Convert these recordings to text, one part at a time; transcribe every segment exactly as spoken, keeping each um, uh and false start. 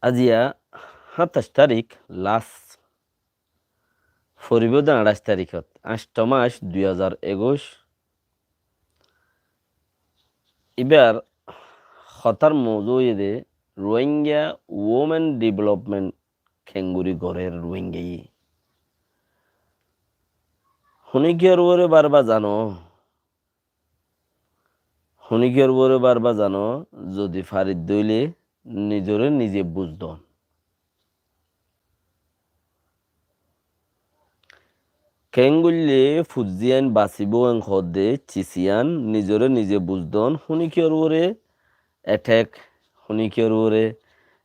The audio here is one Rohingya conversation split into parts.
Aziya háñtaic tarík, las foribóu de añçáic taríkot, añctho mac dui házar ekuic. Íbar hotár mouzú óiye de Rohingya women development keéngorí gorér Rohingyaye. Honíkiyór uore barba zano? Honíkiyór uore barba zano? Zodi faridde óile nizoré nize buzdon. Keéngoillé fuzzí ain basibóu en hoódde cis ián nizoré nize buzdon. Honíkiyór uore etek, honíkiyór uore,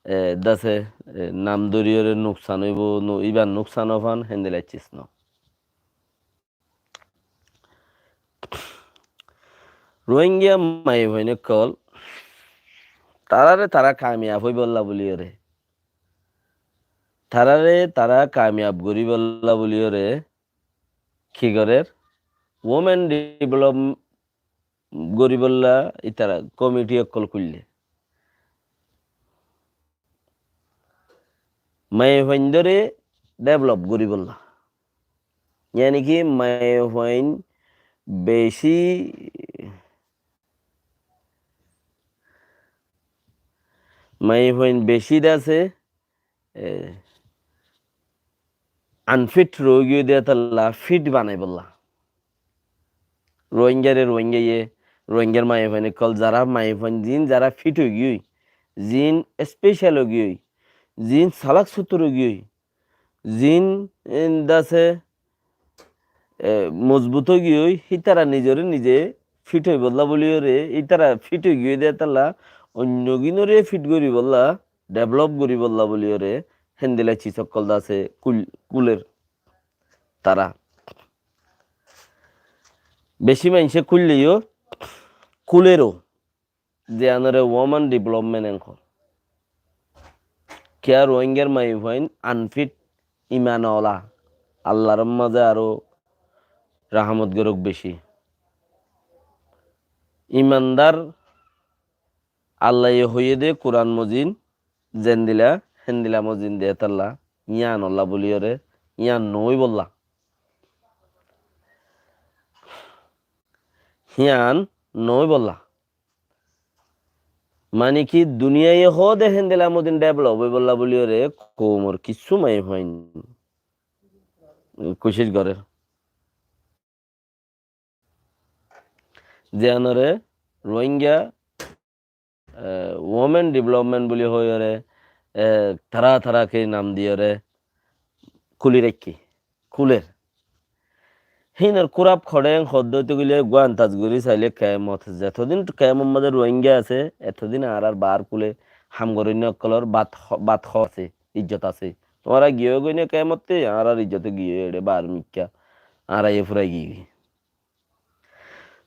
e, dase, e, nam dóriyoré nuksan óibou, nu-, íbar nuksan ófan, héndilla cis no. Rohingya maiyafuain ókkol, taráre tará kamiyab óibolla bóliyoré, taráre tará kamiyab goríbolla bóliyoré ki gorér? Women develop goríbolla ítara komiti ókkol kúille. Maiyafuaindóre develop goríbolla. Yáni ki maiyafuain beci, maiyafuain beci dase, e, unfit roigiyói de hétolla fit banaibólla. Rohingyare Rohingyaye, Rohingyar maiyafuain ókkol zará maiyafuain ziín zará fit óigiyói, ziín special óigiyói, ziín salak sutur óigiyói, ziín, e, dase, e, mozbut óigiyói, hítara nizoré nize fit óibolla bóliyoré, hítara fit óigiyói de hétolla, oinno gínoré fit goríbolla, develop goríbolla bóliyoré, héndilla cis ókkol dase kúl-, kúler tará. Beci maincé kúilleyó kúleró. Ziyanoré woman development en hoó. Kiyá Rohingyar maiyafuain unfit, iman ola, Allar mazé aró rahámot gorók beci. Imandar Allaye hoiyé de Kuran mozin zendilla, héndilla mozin de hétolla, yíanolla bóliyoré, yían noóibolla. Yían noóibolla. Mani ki duniyaye hoó de héndilla mozin develop óibolla bóliyoré koumor kissú maiyafuain kucíc gorér. Ziyanoré Rohingya, e, women development bóli hoiyóre, e, tará tará ki nam diyoré kúli raikké, kúler. Híinor kúraf hoçé hoódde óite gile eggúa antas gorí sailé keyamot, zetodin keyamot mazé Rohingya asé, etodin añárar baár kúle ham goróinna ókkolór bat ho-, bat hoó asé, ijjot asé. Tuáñra giyói gói né keyamotte, añárar ijjote giyói eçé baár mikká, añára yó furai giyói.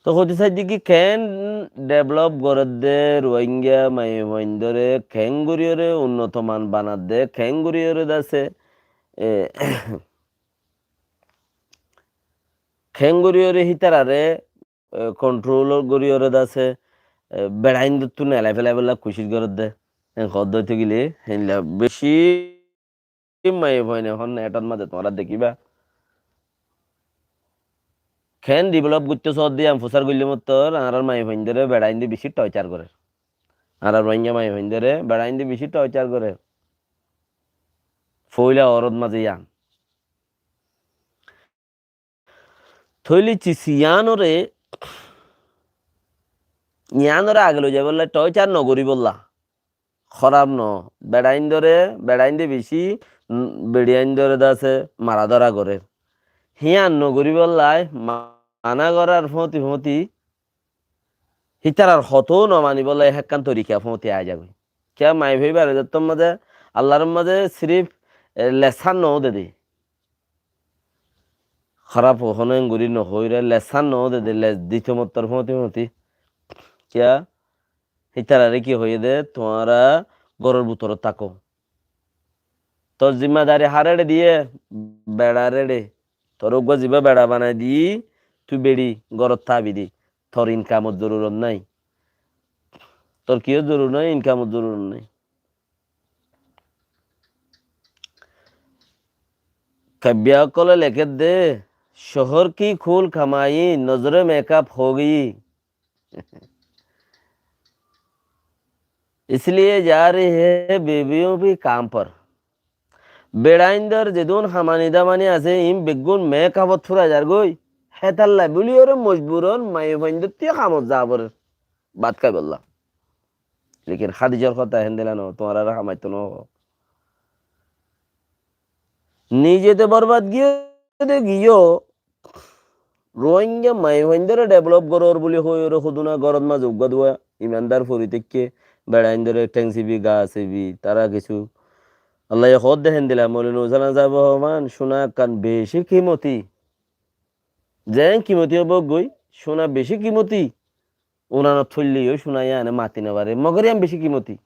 Toh hoitó saidde ki, keén develop gorédde Rohingya maiyafuaindóre, keéngoríyoré unnoto man banadde, keéngoríyoré dase, e, keéngoríyoré hítararé, e, kontrol goríyoré dase, e, beçaindóttu nelai felaibólla kucíc gorédde. En hoódde óite gile, héinla beci maiyafuain ehón netor mazé tuáñra dekíba. Keén develop goittó soódde yián fusár goillé mottor, añárar maiyafuaindóre beçainde beci torture gorér. Añárar Rohingya maiyafuaindóre beçainde beci torture gorér. Foóila orót mazé yián. Tóile cis yiánoré, yiánoré age loi zaibólla, torture nogoríbolla. Hóraf noó, beçaindóre, beçainde beci, mm, beçiaindóre dase mara dóra gorér. Híyan nogoríbolla ma-, mana gorár fóñti fóñti, hítarar hotó nomanibólla hékkan torika fóñti aái zagói. Kiyá maiyafua ibáre zettór mazé, Allar mazé sirif, e, lesson noó dede. Hóraf honó engorí nohoóire, lesson noó dede, les dito mottor fóñti fóñti. Kiyá? Hítararé ki hoiyé dé, tuáñra góror bútorot táko. Tor zimmadari haré eçé diyé, beçaré eçé. Toré uggúa zibá beça banai diyí, tui beçi górot tábi dé. Tor inkamor zorurot nái. Tor kiyór zorurot nái, inkamor zorurot nái. Kaibbiya ókkole lekédde, "Shohor ki khul kamai, nozore mekap ho gayi, isliye ja rahi hai bibiyon bhi kam par." Beçaindor zedún hamani damani asé, iín beggún mekapot fúrai zargói. Hétalla buli óre mojburon maiyafuaindótti hamot za forer. Bát háibolla. Lekin hádisor hotá héndilla no, tuáñrare hamaitó no. Nize te borbad giyó de giyó, Ruáingga maiyafuaindóre develop gorór buli hoiyóre hodún na, górot mazé uggúa duwá imandar fori táikke, beçaindóre théng sibi, gaa sibi, tará kissú. Allaye hoódde héndilla, Moulana Nursalam sábe hoóman, cúna ekkán beci kimoti. Zeén kimoti óibou goi, cúna beci kimoti. Uranot foille yó cúna yíane mati no fare. Mogor yían beci kimoti.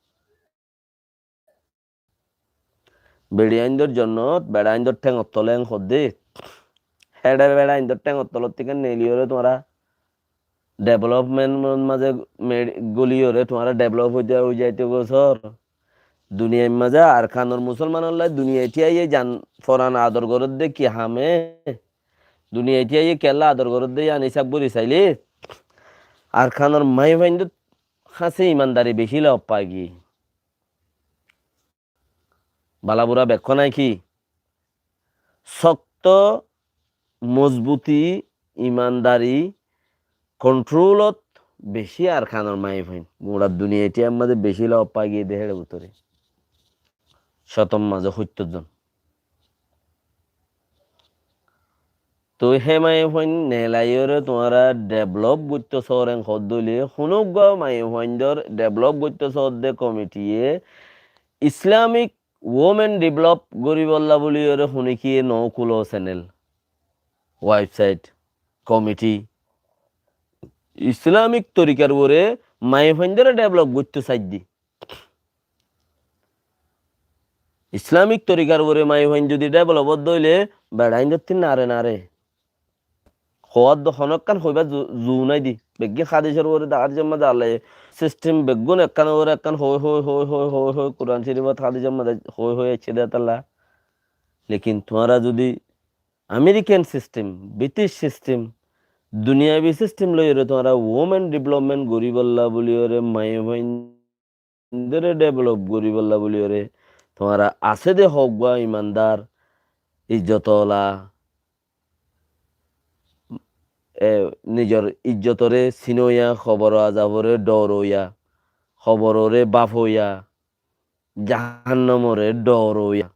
Beçaindor zonnot, beçaindor théngor tole en hoódde. Héçe beçaindor théngor tolot thíka neiliyóre tuáñra development mazé me-, goliyóre tuáñra develop óite ói zaito goi sór. Duniyair mazé Arkanor musolmanolla duniyai thíyaye zan foran ador gorédde ki hame? Duniyai thíyaye kiyólla ador gorédde yían hísab gori saile Arkanor maiyafuaindór hañsé imandari beci lof fai giyé. Bala bura bekkún naki? Sókto, mozbuti, imandari, kontrolot beci Arkanor maiyafuain. Gura duniyai thíyar mazé beci lof fai giyé de héçe bútore. Cótor mazé hóittor zon. Toi hé maiyafuain nelaiyóre tuáñra develop goittó sór en hoódde óile, honó uggúa maiyafuaindór develop goittó sór de komitiye Islamic women develop goríbolla buliyóre honíkiye no kúlo senel, website, komiti. Islamic torikar uore maiyafuaindóre develop goittó saidde. Islamic torikar uore maiyafuain zodi develop ódde óile beçaindótti nare nare. Hoódde honókkan hoibár zu-, zu nái de. Beggín hádisor uore de, hádisor mazé Allaye sistem beggún ekkán uore ekkán hoi, hoi, hoi, Kuran Córifot hádisor mazé hoi, hoi aiccé de hétalla. Lekin tuáñra zodi American sistem, British sistem, duniyabi sistem loiyóre tuáñra women development goríbolla buliyóre maiyafuain dóre develop goríbolla buliyóre, tuáñra asé de hoggúa imandar, ijjot ola, e, nizor ijjotore sinoya, hobor azabore dhoroya, hoborore bafoya, jahannamore dhoroya.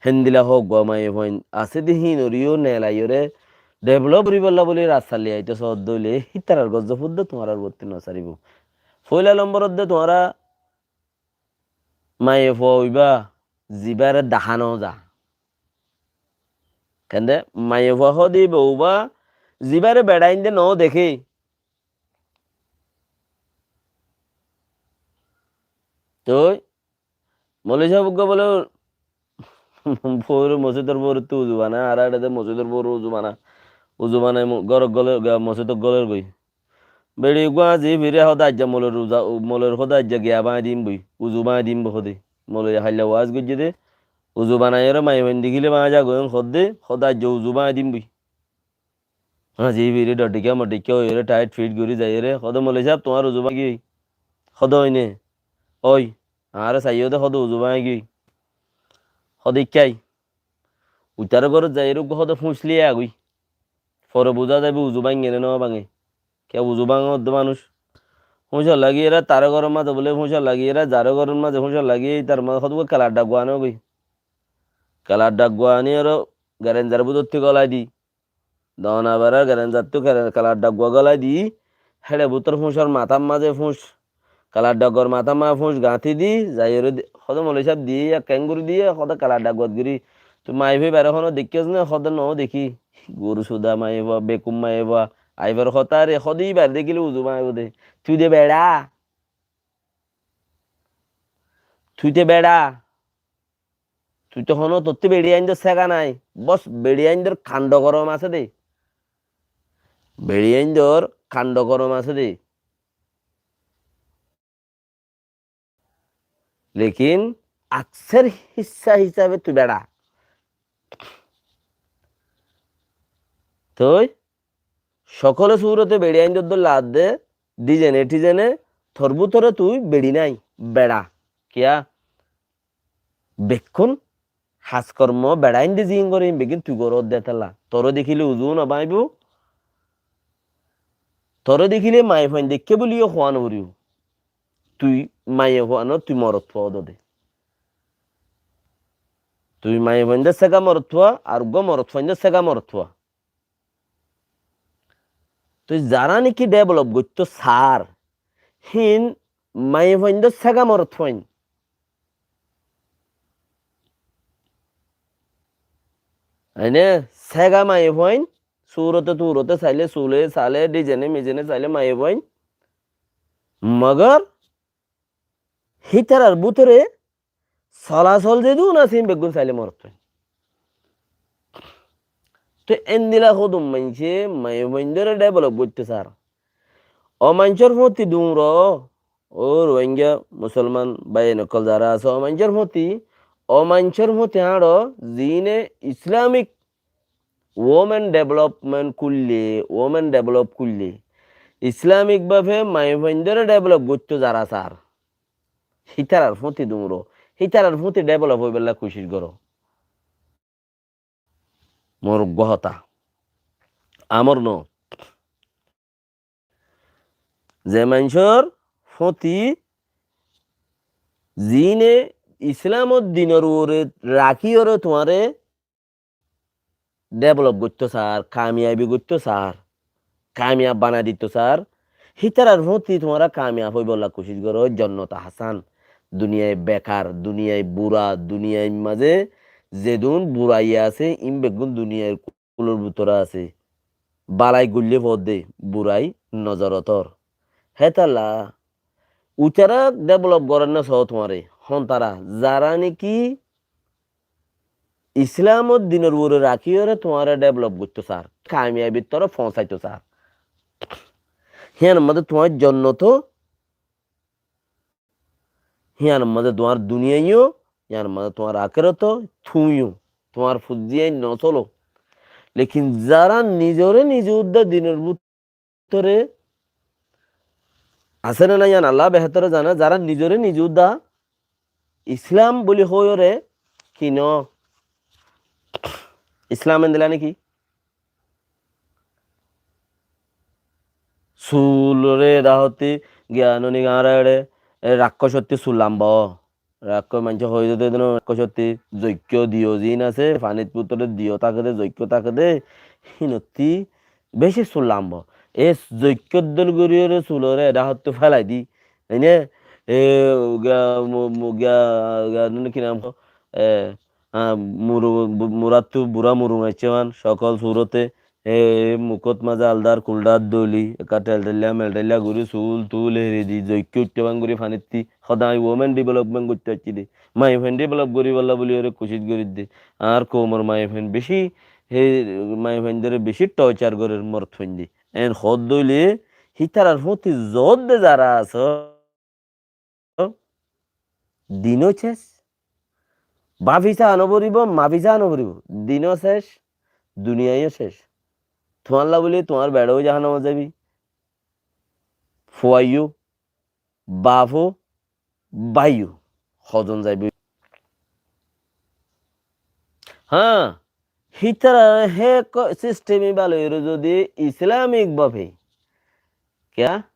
Héndilla hoggúa maiyafuain asé de híinoré yó nelaiyóre develop goríbolla buli rasta loi aitó sódde óile hítarar gozzob udde tuáñrar uottú no saribó. Foila lomborot de tuáñra maiyafua óiba zibáre dahá no za. Kende maiyafua hóde íba óiba zibáre beçainde no deké. Toi Moloi sáb uggúa bóle, foóre mosjidor foórettú uzu bana, añára eçé de mosjidor foóre uzu bana. Uzu banai mo-, górot góler, ga-, mosjidot góler goi. Beçi uggúa aññí zibáre hóde aijja moloi ruza, moloi hóde aijja giya báñgi dim boi, uzu báñgi dim boi hóde. Moloi hailla waz goijjé de, uzu banaiyóre maiyafuain dekíle báñgi za goi hoódde, hóde aijja uzu báñgi dim boi. Aññí zibáre dhodhikká modhikká óiyore tight fit gorí zaiyóre, hóde moloi sáb, tuáñr uzu báñgi giyói. Hóde óine, ói, añáre saiyó de hóde uzu báñgi giyói. Hóde ikkái. Uitaró górot zaiyóre uggúa hóde fúñs loi agói. Fore buzá zaibo uzu báñge ne no báñge. Kiyá uzu báñge ódde manúic. Fúñsor lagiyóre taró góror mazé bóle fúñsor lagiyóre, zaró góror mazé fúñsor lagiyói, ítar mazé hóde uggúa kelar dhaggua anó goi. Kelar dhaggua aníyóre gerenjar bútottú gólai di. Dona berar gerenzattú kela-, kelar dhaggua gólai di, héçe bútor fúñsor matár mazé fúñs, kelar dhagguar matár mazé fúñs gañti di, zaiyóre di, hóde moloi sáb diyé, ya keéngorí diyé, hóde kelar dhagguat gorí. Tui maiyafua íbare honó deikkós né? Hóde no dekí. Goru suda maiyafua, bekum maiyafua, aibár hotá re, hóde íbare dekíle uzu báñgibo de. Tui de beça. Tui de beça. Tui to honó tottú beçiyaindór sega nái, bos beçiyaindór kando gorom asé de. Beçiyaindór kando gorom asé de. Lekin akser hissá hísabe tui beça. Tui sokole surote beçi aindór dóilla adde, dijene tijene, tor bútore tui beçi nái, beça. Kiyá? Bekkún haskormo beça ainde ziín gore, ín beggín tui goródde hétolla. Tore dekíle uzu no báñibo, tore dekíle maiyafuain deikké buli yó hoá no foribo. Tui maiyafuainor tui morotfua ódde. Tui maiyafuaindór séga morotfua, ar uggúa morotfuaindór séga morotfua. Tui zará niki develop goittó saár, híin maiyafuaindór séga morotfuain. Aine séga maiyafuain, surote turote saile, sule sale, dijene mijene saile maiyafuain. Mogor hítarar bútore solasol zedún asé, ín beggún saile morotfuain. Te endilla hodún maincé maiyafuaindóre develop goittó saár. Ó maincór fóti duñro, ó Rohingya musolman báiyain ókkol zará asó, ó maincór fóti, ó maincór fóti añáro ziíne Islamic women development kuille, women develop kuille, Islamic bafe maiyafuaindóre develop goittó zará saár. Hítarar fóti duñro, hítarar fóti develop óibolla kucíc goró. Mor uggúa hotá. Amor no. Ze maincór fóti ziíne Islamor dinor uore rakíyore tuáñre develop goittó saár, kamiyabi goittó saár, kamiyab banai dittó saár, hítarar fóti tuáñra kamiyab óibolla kucíc goró, jonnot ahsan, duniyai bekar, duniyai bura, duniyai mazé zedún burai asé, ín beggún duniyair kúlor bútore asé. Balai guillé foódde, burai nozorot ór. Hétolla uitará develop gorér ná soó tuáñre, hon tará, zará niki Islamor dinor uore rakíyore tuáñre develop goittó saár, kamiyabir torof foóñsaitó saár. Híyanor mazé tuáñr jonnot ó, híyanor mazé tuáñr duniyai yó, híyanor mazé tuáñr akerot ó, tuñí yó, tuáñr fuzzí ain nosol ó. Lekin zará nizoré nize uddá dinor bútore asé né nái, yián Allah behétore zane, zará nizoré nize uddá Islam buli hoiyóre ki no? Islam endilla niki? Sulore eçá hotti giya no niki añára eçé, e, rakkocotti sul lamba. Rakko maincé hoi de, de, de, rakkocotti zoikko diyo ziín asé, fanit bútore diyo táke de, zoikko táke de, hínotti beci sul lamba. E zoikko dol goríyore sulore eçá hotti félai di. Ene, e, giya, mu-, mu-, giya, giya, no niki nam ho, e, ah, muru-, bu-, murattú bura murung aiccé man, sokol surote, e, mukot mazé aldar kuldar doli, ekka telteliya melteliya guri sul tul heri di, zoikko uiththé bang guri fanitti, hoda ami women development goittó aiccí de, maiyafuain develop goribolla buli ore kucíc goridde. Añár koumor maiyafuain beci, he, maiyafuaindóre beci torture gorer morotfuainde. En hoódde óile, hítarar fóti zoódde zará asó, Din ó céc. Báfi saá no foribó, mafi saá no foribó. Din ó céc, duniyai ó céc. Tuáñlla bóli tuáñr beçó jahannamot zaibi. Fuaiyó, bafó, báiyo, hozon zaibi. Há, hítara hé ko-, sistem íba loiyóre zodi Islamik bafe, kiyá?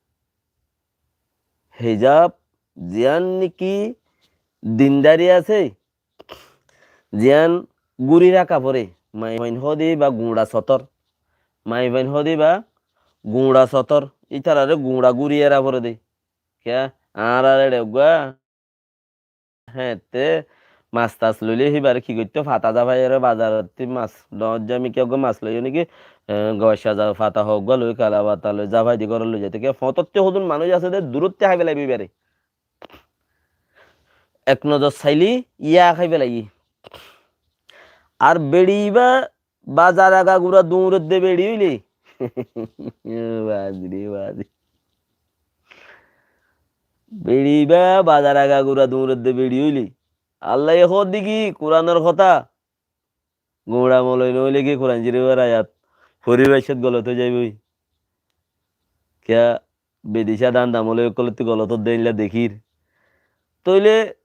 Hijab ziyán niki dindari asé, ziyán gúri raka foré, maiyafuain hoóde íba guñça sotór, maiyafuain hoóde íba guñça sotór, ítararé guñça gúri era foré de. Kiyá? Añárar eçe uggúa Héñtte mas tas loile híbare ki goittó? Fata zafaiyóre bazarottí mas, dhoóñr zami ki eggúa mas loiyó niki, e, goicca za-, fata hoó eggúa loi, kala fata loi, zafai di górot loi zaito. Kiyá? Foñtottí hodún manúic asé dé, durottí hái félaibo íbare. Ek nozor sailé yá hái félaiye. Ar beçi íba bazar agagura duñredde beçi óile. Bazi re bazi. Beçi íba bazar agagura duñredde beçi óile. Allaye hoódde ki Kuranor hotá? Guñça moloi noóile ki Kuran Córifor ayat? Foribar cót golot ói zaiboi. Kiyá, bidecá dán damoloi ókkolottu golot ódde éilla dekír. Tóile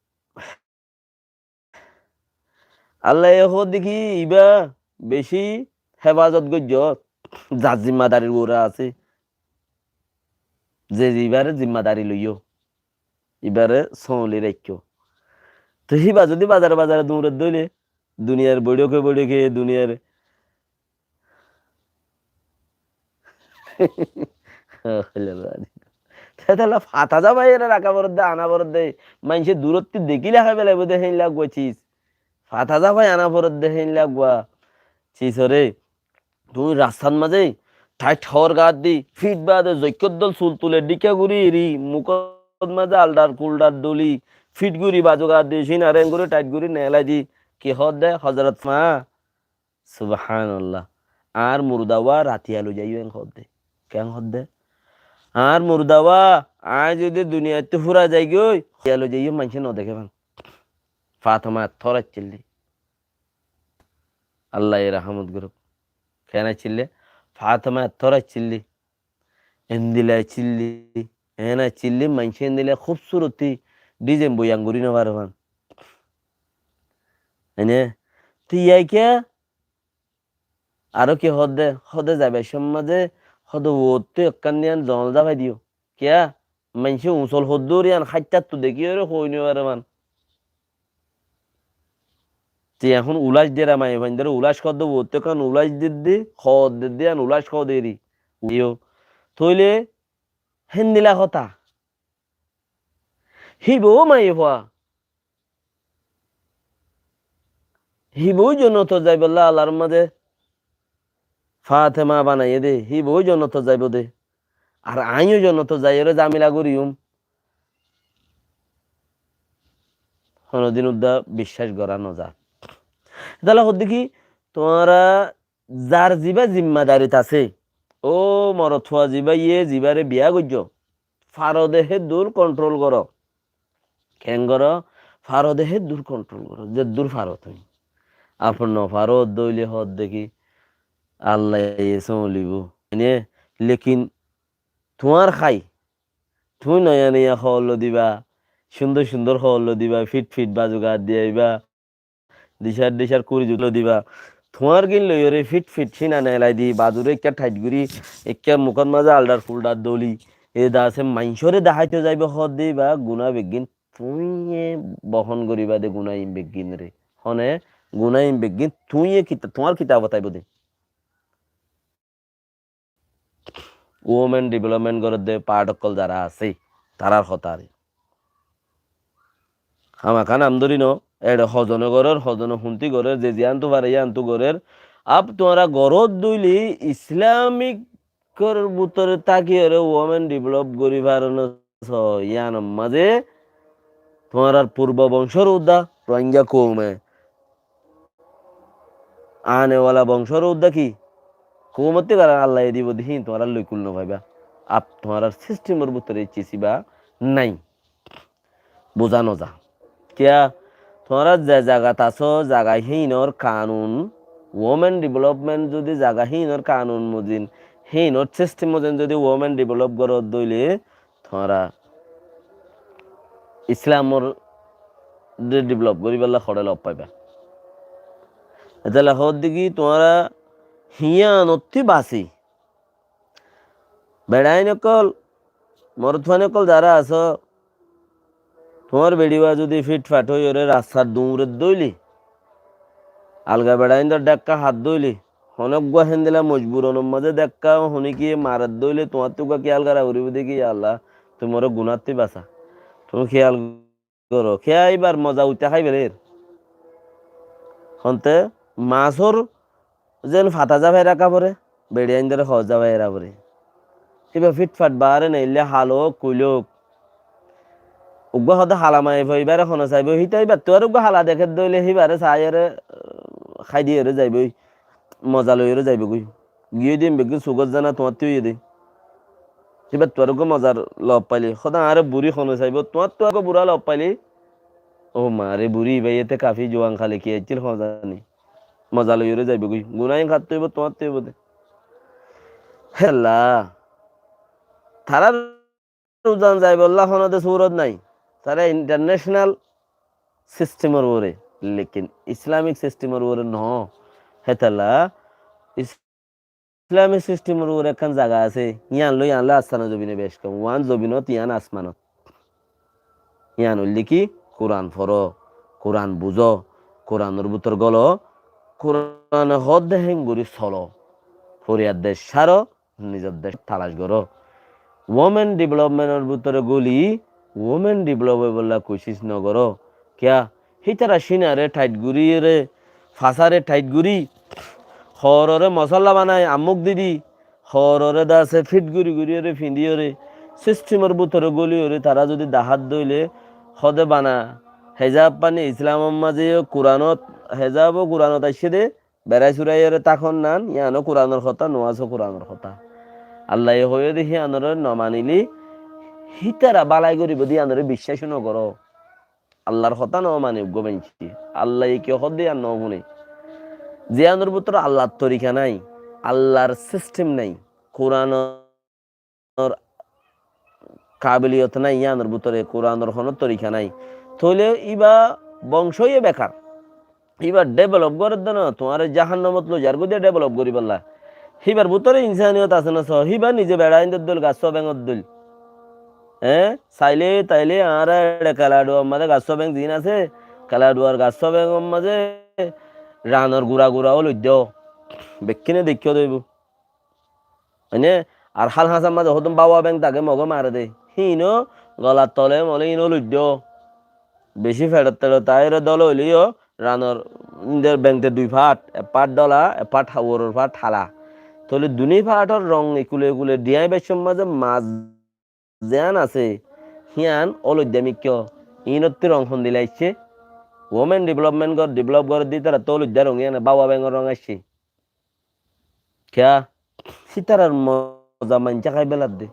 Allaye hoódde ki, ibá beci hefazot goijjó, zar zimmadarir uore asé. Ze ibáre zimmadari loiyó, ibáre sóoli raikkó. Te híba zodi bazare bazare duñret dóile, duniyar boiçoke boiçoke, duniyar Tetalla fata zafai ere raka foredde, ana foredde. Maincé durotti dekíle hái felaibó de héinla uggúa cis. Fata zafai ana foredde héinla uggúa cis ore. Tuñí rastat mazé thait hoór gaát di, fit baade zoikkóddol sul tule dhíkka gorí eri, mukót mazé aldar kuldar dóli, fit gorí bazu gaát di, cín are engorí thait gorí neelai di. Ki hoódde? Hozorot ma Subhánallah. Añár murdawá ratiya loi zaiyó en hoódde. Ken hoódde? Añár murdawá, aññí zodi duniyaittú fúrai zaigói, ratiya loi zaiyó, maincé nodeké fán. Fatoma ettór accíl dé. Allaye rahámot gorók. Ken accíl dé? Fatoma ettór accíl dé. Endilla accíl dé, eén accíl dé, maincé endilla kúbsuroti dizain boyan gorí nofaré fán. Ene, te yai kiyá? Aró ki hoódde? Hoódde zaibar cómot mazé hoódde uottú ekkán diyan zongol zafai diyó. Kiyá? Maincé usol hoddúr yián háittattu dekíyore hoói nofaré fán. Te ehón ulac dera maiyafuaindóre ulac hoódde, uottú ekkán ulac dedde, hoódde de yián ulac hoódde eri. Uiyo. Tóile héndilla hotá. Híba ó maiyafua. Híba ó jonnotot zaibolla Allar mazé Fatema banaiyé dé, híba ó jonnotot zaibó dé. Ar aññíyo jonnotot zaiyóre zamela goríyum. Honodin udda biccác gorá noza. Etalla hoódde ki, tuáñra zar zibá zimmadarit asé, ó morotfua zibáye zibáre biya goijjó, faro de héddur kontrol goró. Ken goró? Faro de héddur kontrol goró, zeddur faro tuñí. Ar nofaró de óile hoódde ki, Allaye sóolibó. Ene, lekin tuáñr hái, tuñí noya noya hool loi diba, cúndor cúndor hool loi diba, fit fit bazu gaát di aibá, dicár dicár kuri zut loi diba. Tuáñr gín loiyóre fit fit cína neelai di, bazure ekká thait gorí, ekká mukót mazé aldar kuldar dóli, e dase maincóre deháito zaibó hoódde ibá guná beggín tuñíye bohón goríba de guná in beggínre. Hone guná in beggín tuñíye kita-, tuáñr kitabot aibó de. Women development gorédde part ókkol zara asé, tarár hotá ar. Hámaka nam dóri no, eçe hozone gorér, hozone huntí gorér, ze ziyántu fare yíantu gorér. Ab tuáñra goródde óile Islamikor bútore tákiyóre women develop gorí faro no, so, yíanor mazé tuáñrar purbo bongcór udda Rohingya koume, anewala bongcór udda ki? Koumottí garan Allaye dibo de híin tuáñra loikul nofaibá. Ab tuáñrar sistemor bútore cis ibá nái. Buzá noza. Kiyá? Tuáñra ze zagat asó, zaga híinor kanun, women development zodi zaga híinor kanun mozin, híinor sistem mozin zodi women develop goródde óile, tuáñra Islamor de develop goríballa hoçé lob faibá. Etalla hoódde ki tuáñra híyanottí basi. Beçain ókkol, morotfuain ókkol zara asó, tuáñr beçiwa zodi fit fat óiyore rastar duñret dóile, alga beçaindor dhekka hat dóile, honóggua héndilla mojburonor mazé dekká honíkiye maret dóile tuáñttú uggúa kiyál gora foribó de ki, "Ya Allah, tui more gunáttí basa." Tuñí kiyál goró, kiyá íbar moza uite hái felér. Honte masór zen fata zafai raka foré, beçiaindóre hoó zafai era foré. Íba fit fat baáre neille hal ók, kuil ók. Uggúa hoóde hala maiyafua ibáre hone saibó, híte íbattú ar uggúa hala deké dóile híbare saiyóre, hái diyóre zaibói, moza loiyóre zaibói. Giyói de ín beggín sugót zana tuáñttí óiye de. Híbattú ar uggúa mozar lob faile, hoóde añáre buri hone saibó, tuáñttú ar uggúa bura lob faile, ó mare buri íba iyete kafi juan hale ki aiccíl hoó zani. Moza loiyóre zaibói. Guná ín hátte óibo, tuáñttí óibo de. Hétolla tarár uzan zaibolla honó de surot nái. Tará international systemor uore, lekin Islamic systemor uore noó. Hétolla Islamic systemor uore ekkán zaga asé, yián loi, yián loi asmano zobine bec kom. Uán zobinot, yián asmanot. Yián óilde ki, Kuran foro, Kuran buzó, Kuranor bútore golo, Kurane hoódde héngori solo. Foriyadde cáro, nizor dec talac goró. Women developmentor bútore goli, women develop óibolla kucíc nogoró. Kiyá? Hítara cínare thait goríyore, fasare thait gorí, hoorore mosólla banai ammúk didi, hoorore dase fit gorí goríyore findíyore, sistimor bútore góliyore tará zodi dahát dóile, hóde bana, hezab fani Islamor mazé yó Kuranot, hezab ó Kuranot aiccé dé, berai suraiyore tákon nan, yiáno Kuranor hotá, noasó Kuranor hotá. Allaye hoiyé dé híyanore nomanilé, hítara bálai goríbo dé yiánore biccác nogoró. Allar hotá nomane uggúa maincé. Allaye ki hoódde yián nofúne. Ziyánor bútore Allar torika nái, Allar sistem nái, Kuranor kabiliyot nái, yiánor bútore Kuranor honó torika nái. Tóile íba bongcó yó bekar. Íba develop gorédde noó, tuáñre jahannamot loizar goi dé develop goríbolla. Híbar bútore insaniyot asé noó só, híba nize beçaindor dóil, gassúa bengor dóil. Eé, sailé tailé añára eçe Keladuar mazé gassúa beng ziín asé, Keladuar gassúa bengor mazé ranor gura gura óloidda. Bekkúne deikkó dé íba. Mane, ar hál hañsar mazé hodún báwa beng táke, mogé mare dé. Híin ó golar tole mole híin óloidda. Bicí feçot teçot aiyóre dóla óile yó, ranor índor bengte dui fát, ek fát dóla, ek fát ha-, uoror fát hala. Tóile duní fátor rong ekule ekule diyañ beccór mazé mas ziyán asé, híyan óloidda mikká. Iínottú rong hondila aiccé? Women development gor, develop gorédde ítarattú óloidda rong, híyan báwa bengor rong aiccé. Kiyá? Hítarar moza maincé hái beladde.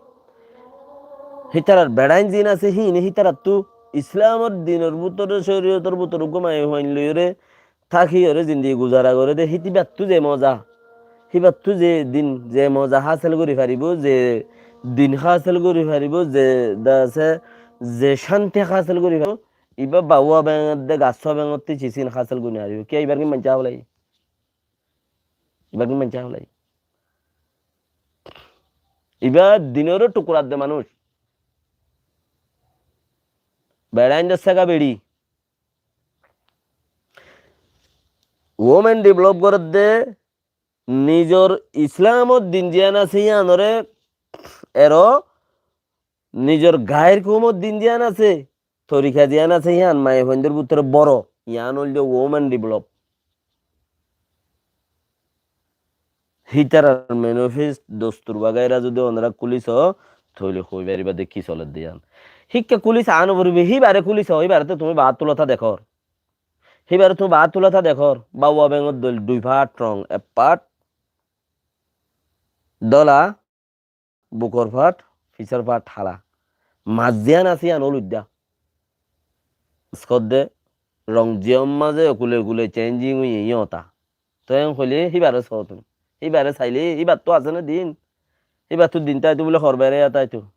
Hítarar beçain ziín asé, híine hítarattú Islamor dinor bútore, córiyotor bútore uggúa maiyafuain loiyóre tákiyóre zindigi guzara goré dé, híti híbattú ze moza, híbattú ze din, ze moza hásil gorí faribó, ze din hásil gorí faribó, ze dase, ze cánti hásil gorí faribó, íba báwa beng edde gassúa bengottú cisín hásil gorí nofaribó. Kiyá íbar ki maincá hoilai? Íbar ki maincá hoilai? Íba dinor ó thukura de manúic. Beçain de sega beçi. Women develop gorédde nizor Islamor din ziyán asé, yíanore ero nizor gair koumor din ziyán asé, torika ziyán asé, yían maiyafuaindor bútore boro, yían óilde women develop. Hítarar manifest, dostur bagaira zodi onora kúli só, tóile hoi fariba de ki soledde yían. Híkka kúli sá no foribo, híbare kúli só, híbare to tuñí baát tulóta dekór. Híbare tuñí baát tulóta dekór, báwa bengor dóil dui fát rong, ek fát dóla, bukor fát, fisár fát hala. Mas ziyán asé yían óloidda. Mas hoódde rong ziyán mazé ekule ekule changing óiye yían óta. Toi en hoilé híbare só tuñí. Híbare sailé, híbattú asé né din. Híbattú din táito bóle hoor berai táito.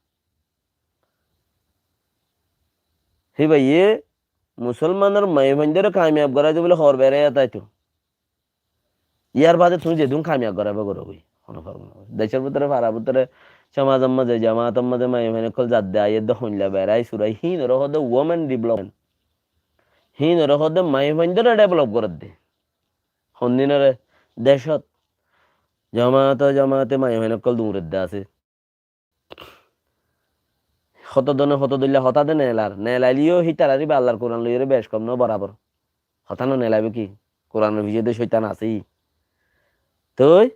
Híbaye musolmanor maiyafuaindore kamiyab goráibo bóle hoor berai táito. Yar bade tuñí zedún kamiyab goráiba goró goi, hono forma no. Decór bútore, farar bútore, somazor mazé, jamaator mazé maiyafuain ókkol zadde aiyédde hoilla berai surai, híinore hoódde women development. Híinore hoódde maiyafuaindore develop gorédde. Hondinore decót jamaate jamaate maiyafuain ókkol duñredde asé. Hoto done hoto dóilla hotá de neelar. Neelaileyó hítarar íba Allar Kuran loiyóre bec kom no borabor. Hotá no neelaibo ki? Kuranor fice de cóitan asé. Toi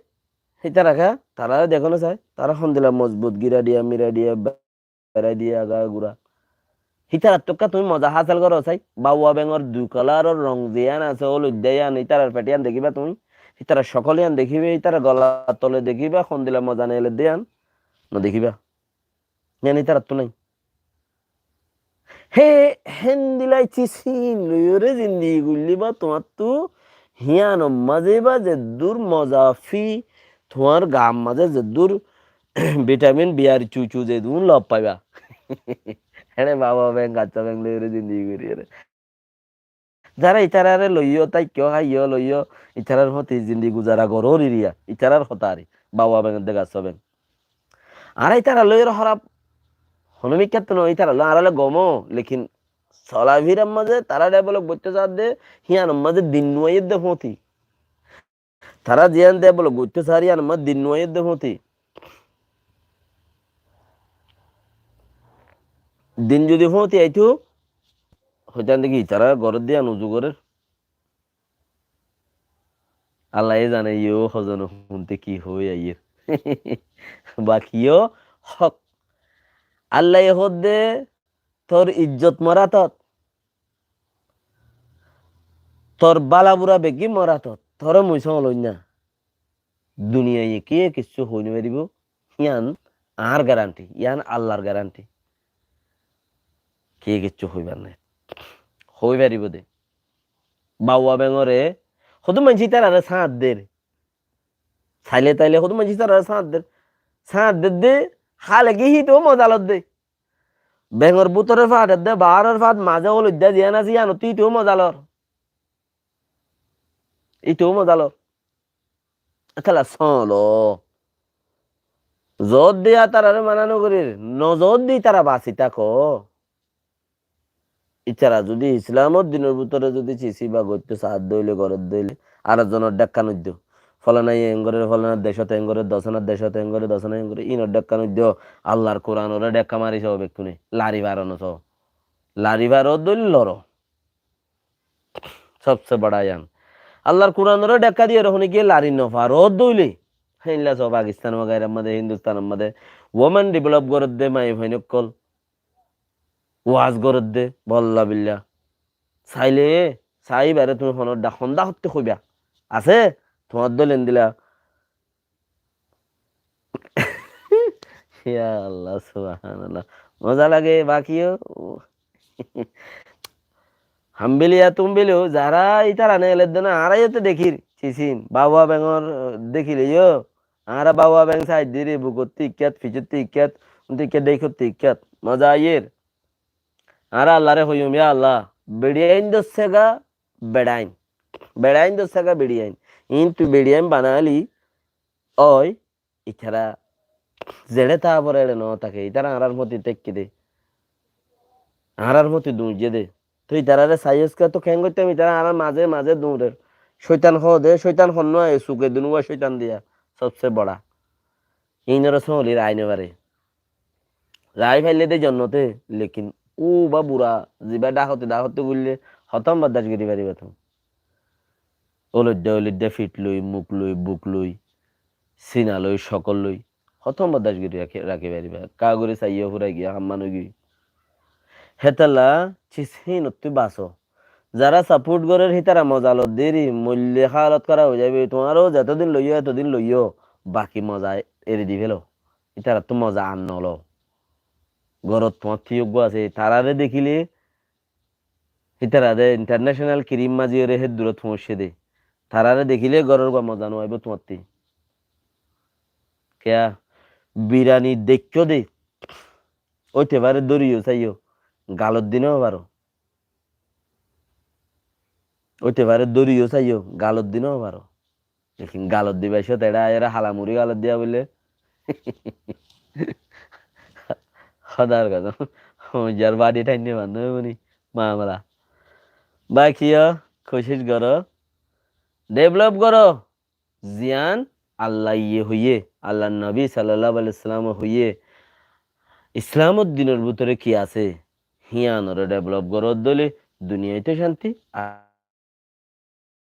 hítara ká, tarare dekó no sai. Tara hondila mozbut giradiya miradiya be-, berai diya aga gura. Hítarattú ká tuñí moza hásel goró sai. Báwa bengor dui kalaror rong ziyán asé, óloidda yían, hítarar feṭ yían dekíba tuñí. Hítarar cokol yían dekíba, hítarar golar tole dekíba, hondila moza neeledde yían no dekíba. Yían hítarattú nái. Hé, héndila cisín loiyóre zindigi goillé ba tuáñttú híyanor mazé ba zeddúr moza fí, tuáñr gaar mazé zeddúr vitamin B ar chu chu zedún lof faiba. Ére baba beng, gacca beng loiyóre zindigi goríyore. Zará ítarare loiyó, táikko, háiyo, loiyó, ítarar foti zindigi guzara gorór iriya, ítarar hotá ari, baba beng edde gacca beng. Añára ítara loiyóre hóraf, hono mikká to no, ítara loi añára loi gom ó, lekin solafirar mazé tará develop goittó saádde, híyanor mazé din nuaiyé de foti. Tará ziyán develop goittó saár, híyanor mazé din nuaiyé de foti. Din zodi foti aitó, hoitán de ki tará gorór de yián uzu gorér. Allaye zane, iyó hozon hunte ki hoi aiyér. Baki iyó hók. Allaye hoódde, tor ijjot mor átot, tor bála bura beggín mor átot, tore mui sóñloim na. Duniyaiye kiyé kessú hoi no faribó, yián añár garanti, yián Allar garanti. Kiyé kessú hoibar nai. Hoi faribó de. Baba bengore, hodún maincé ítarare sáñt der. Saile taile hodún maincé ítarare sáñt der. Sáñt der de, hále ki híte ó moza lor de. Bengor bútore fat edde, baáror fat mazé oloidda ziyán asé, yíanottú íte ó moza lor. Íte ó moza lor. Étella sóñlo. Zoódde ítarare mana no gorír, no zoódde ítara basi táko. Ítara zodi Islamor dinor bútore zodi cisí ba goittó saádde óile, gorédde óile, ar zonor dhékka noiddo. Folanaye en gorér, folanar decót en gorér, dosonar decót en gorér, dosonaye en gorér, inor dhékka noiddo. Allar Kuranoré dhékka mari só bekkúne. Lari faro no só. Lari faro dóil loro. Sobse bada yián. Allar Kuranoré dhékka diyóre hone giyé lari no faro dóile. Héinla só Pakistan wagairar mazé, Hindustanor mazé, women develop gorédde maiyafuain ókkol. Waz gorédde, bolla billa. Saile, saibare tuñí honor dha-, hon dhákotte hoiba. Asé, tuáñr dóil endilla. Ya Allah, subhanallah. Moza lage, bakiyo. Hambiliya, tumbiliyo, zará ítara neledde na, añára yó to dekír, cisín. Baba bengor, eh, dekíle yó. Añára baba beng saidde re, bukottú ikkat, ficottú ikkat, untú ikkat, dhéikottú ikkat. Moza aiyér. Añára Allare hoiyum, ya Allah, beçiyain dossega beçain. Beçain dossega beçiyain. Intu beçiyain banaili ói, ítara zeçe táa fore eçe no táke. Ítara añárar foti táikke de. Añárar foti duñijje de. Toi ítarare saiyós ke to keén goittám, ítara añárar mazé mazé duñrer. Cóitan hoó de, cóitan honnúa, e suke dunuwa cóitan diya. Sobse bada. Inore sóñli rai no fare. Rai faille de jonnote, lekin ó ba bura, ziba dhákoti dhákoti goille, hotom bordac gori fariba tuñí. Oloidda oloidda fit loi, muk loi, buk loi, sina loi, cokol loi, hotom bordac gori raki, raki fariba. Ka gori saiyó furai giya, hamman ói giyói. Hétalla cis hínottú baso. Zará support gorér hítara moza lodde eri, moille halot kharap ói zaibo. Tuáñró zetodin loiyó, etodin loiyó, baki moza eri di félo. Ítarattú moza ar nolo. Górot tuáñttú eggúa asé, tarare dekíle, ítara de international kirim maziyóre hé durot foóñicce de. Tarare dekíle góror gua moza no aibó tuáñttú. Kiya? Birani deikkó de. Óite fare dóri yó saiyó, galot di no faro. Óite fare dóri yó saiyó, galot di no faro. Lekin galot dibar cót eçé aiyóre hala muri galot diya bóle. Hodar kosóm. Hoijjar badi thainne banno muni mamela. Baki yó kucic goró. Develop goró. Ziyán Allaye hoiyé, Allar nobi sallallahu alaihi wasallame hoiyé, Islamor dinor bútore ki asé, híyanore develop goródde óile duniyait ó cánti, a-,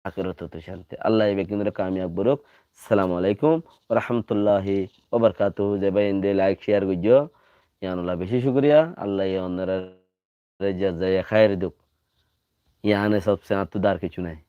akératot ó cánti. Allaye bekkúnore kamiyab gorouk. Assalamu alaikum wa rahmatullahi wa barakatuhu. Ze bái ende like, share goijjó, yíanolla beci cukuriya. Allaye onorare jazaya khair douk. Yíane sobse añáttu dar kessú nai.